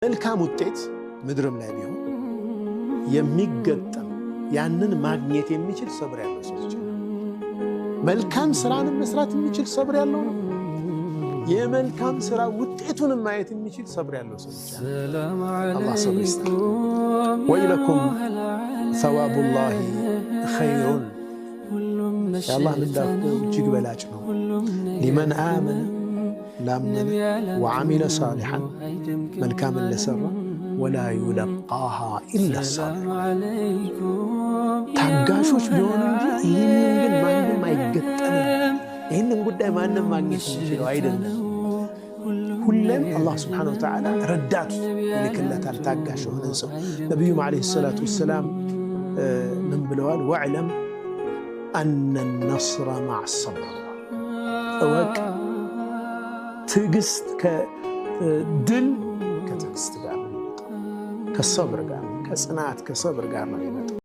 መልካም ውጤት ምድርም ላይ ቢሆን የሚገጠም፣ ያንን ማግኘት የሚችል ሰብር ያለው ሰው ብቻ ነው። መልካም ስራንም መስራት የሚችል ሰብር ያለው ነው። የመልካም ስራ ውጤቱንም ማየት የሚችል ሰብር ያለው ሰው ብቻ ነው። አላህ ሰብር ይስጠን። ወኢለኩም ሰዋቡላሂ ኸይሩን፣ የአላህ ምንዳ እኮ እጅግ በላጭ ነው። ሊመን አመነ፣ ላመነ፣ ወዓሚለ ሳሊሐን፣ መልካምን ለሰራ፣ ወላ ዩለቃሃ ኢላ ሳቢሩን፣ ታጋሾች ቢሆኑ እንጂ ይህንን ግን ማንም አይገጠምም። ይህንን ጉዳይ ማንም ማግኘት የሚችለው አይደለም። ሁሌም አላህ ስብሓነሁ ወተዓላ ረዳቱ ይልክለታል ታጋሽ የሆነን ሰው። ነቢዩም ዓለይሂ ሰላቱ ወሰላም ምን ብለዋል? ወዕለም አነ ነስረ ማዕ ሰብር፣ እወቅ ትዕግስት ድል ከትዕግስት ጋር ነው የሚመጣው፣ ከሰብር ጋር፣ ከጽናት፣ ከሰብር ጋር ነው የሚመጣው።